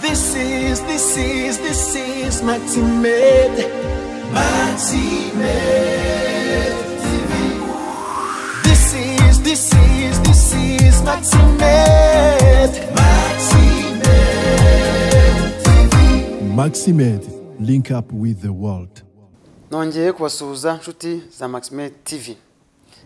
This is, this is, this is Maximed, Maximed TV. This is, this is, this is Maximed, Maximed TV. Maximed, link up with the world. Nongeye kubasuhuza nshuti za Maximed TV.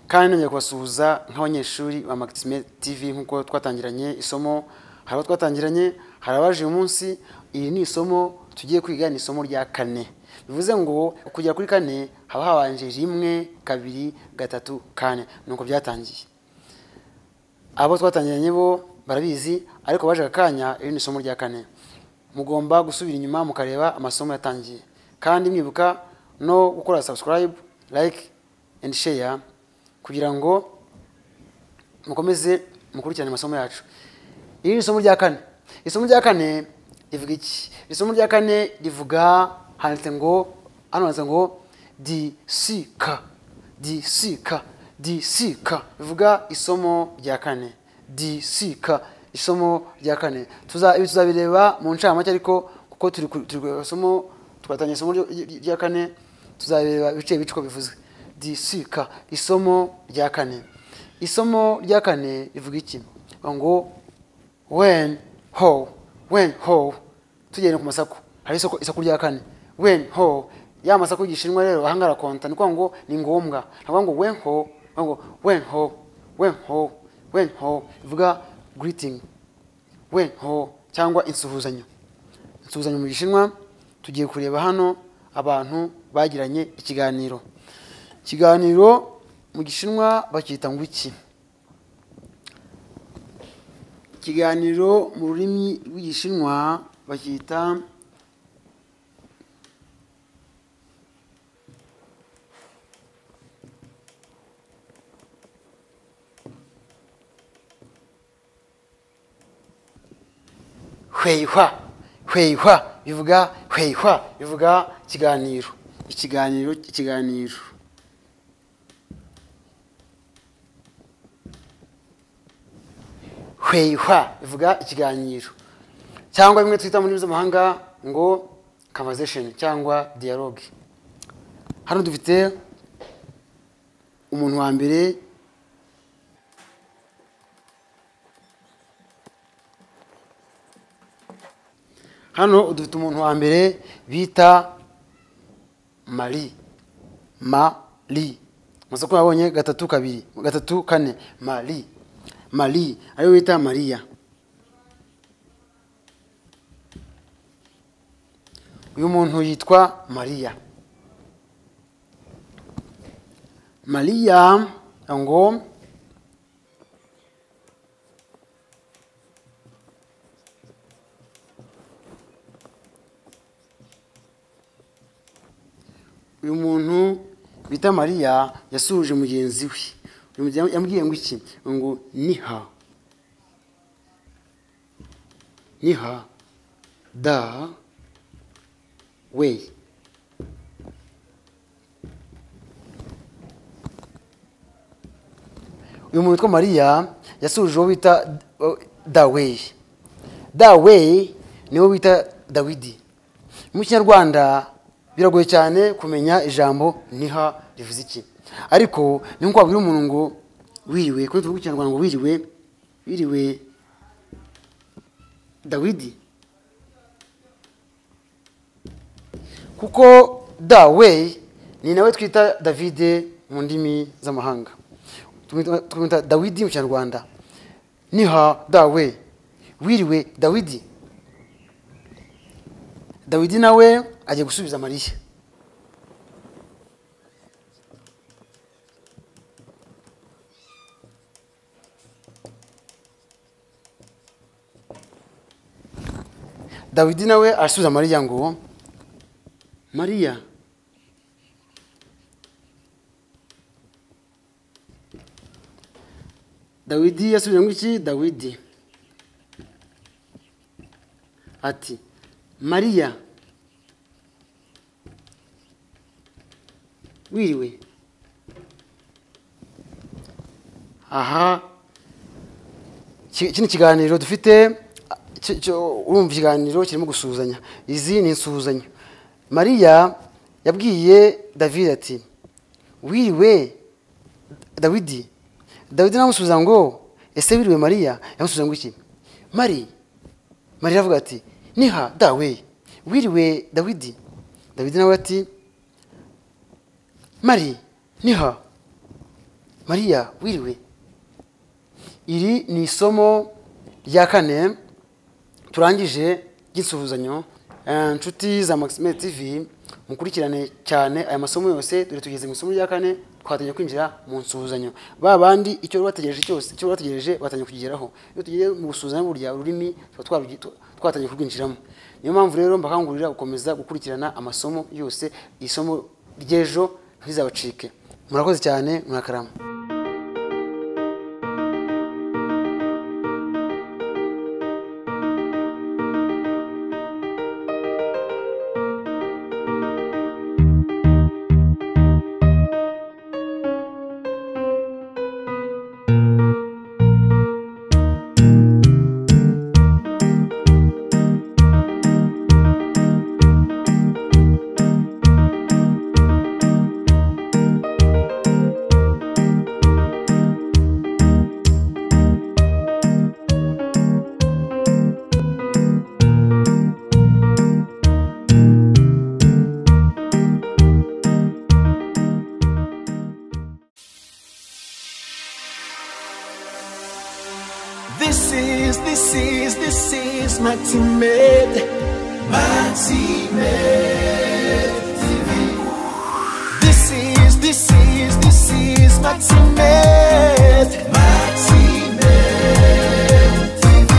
Kandi nongeye kubasuhuza nk'abanyeshuri ba Maximed TV nkuko twatangiranye isomo, hari abo twatangiranye, hari abaje uyu munsi. Iri ni isomo tugiye kwiga, ni isomo rya kane. Bivuze ngo kugera kuri kane haba habanje 1, 2, 3, 4, nuko byatangiye. Abo twatangiranye bo barabizi, ariko baje akanya, iri ni isomo rya kane. Mugomba gusubira inyuma mukareba amasomo yatangiye, kandi mwibuka no gukora subscribe, like and share kugira ngo mukomeze mukurikirane amasomo yacu. Iri ni isomo rya kane. Isomo rya kane rivuga iki? Isomo rya kane rivuga, handitse ngo, hano handitse ngo DCK, DCK, DCK, bivuga isomo rya kane. DCK, isomo rya kane. Ibi tuzabireba mu ncamake, ariko kuko turi ku isomo, twatangiye isomo rya kane, tuzabireba ibice bice uko bivuze. DCK, isomo rya kane. Isomo rya kane rivuga iki? Ngo when, how, when, how. Tugende ku masaku, hari isoko rya kane. When, how, ya masaku y'Igishinwa rero ahangara konta, ni ngo ni ngombwa. Ntabwo ngo when, how, ngo when, how, when, how, when, how, bivuga greeting, when, how cyangwa insuhuzanyo. Insuhuzanyo mu Gishinwa. Tugiye kureba hano abantu bagiranye ikiganiro. Ikiganiro mu Gishinwa bacyita ngo iki? Ikiganiro mu rurimi rw'Igishinwa bacyita huihua. Huihua bivuga, huihua bivuga ikiganiro, ikiganiro, ikiganiro. Huihua bivuga ikiganiro, cyangwa bimwe twita mu ndimi z'amahanga ngo conversation cyangwa dialogue. Hano dufite umuntu wa mbere, hano dufite umuntu wa mbere bita Marie. Marie, masoko yabonye 3 2 3 4, Marie. Marie ariyo bita Maria. Uyu muntu yitwa Maria. Maria ngo uyu muntu bita Maria yasuhuje mugenzi we. Yambwiye ngo iki? Ngo niha, niha da we. Uyu muntu witwa Maria yasuhuje uwo bita Dawe. Dawe niwe bita Dawidi. Mu Kinyarwanda biragoye cyane kumenya ijambo niha rivuze iki, ariko ni nko wabwira umuntu ngo wiriwe, kuko tuvuga Ikinyarwanda ngo wiriwe, wiriwe Dawidi, kuko Dawe ni nawe twita Davide mu ndimi z'amahanga, tumwita Dawidi mu Kinyarwanda. Niha Dawe, wiriwe Dawidi. Dawidi nawe agiye gusubiza Mariya. Dawidi nawe arasubiza Mariya ngo Mariya, Dawidi yasubije ngo iki? Dawidi ati Mariya wiriwe. Aha kino kiganiro dufite Urumva ikiganiro kirimo gusuhuzanya. Izi ni insuhuzanyo. Mariya yabwiye David ati wiriwe Dawidi. Dawidi namusubiza ngo ese wiriwe Mariya? Yamusubiza ngo iki? Mari. Mariya avuga ati niha dawe wiriwe Dawidi. Dawidi nawe ati Mari niha Mariya wiriwe. Iri ni isomo rya kane turangije ry'insuhuzanyo. Inshuti za Maxime TV, mukurikirane cyane aya masomo yose, dore tugeze mu isomo rya kane, twatangiye kwinjira mu nsuhuzanyo. Ba bandi icyo bategereje cyose, icyo bategereje batangiye kugeraho. Iyo tugiye mu gusuhuzanya burya ururimi tuba twatangiye kurwinjiramo. Niyo mpamvu rero mbakangurira gukomeza gukurikirana amasomo yose, isomo ry'ejo ntizabacike. Murakoze cyane, murakarama. This is Maximed, Maximed TV. This is Maximed, Maximed TV.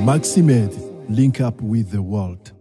Maximed, link up with the world.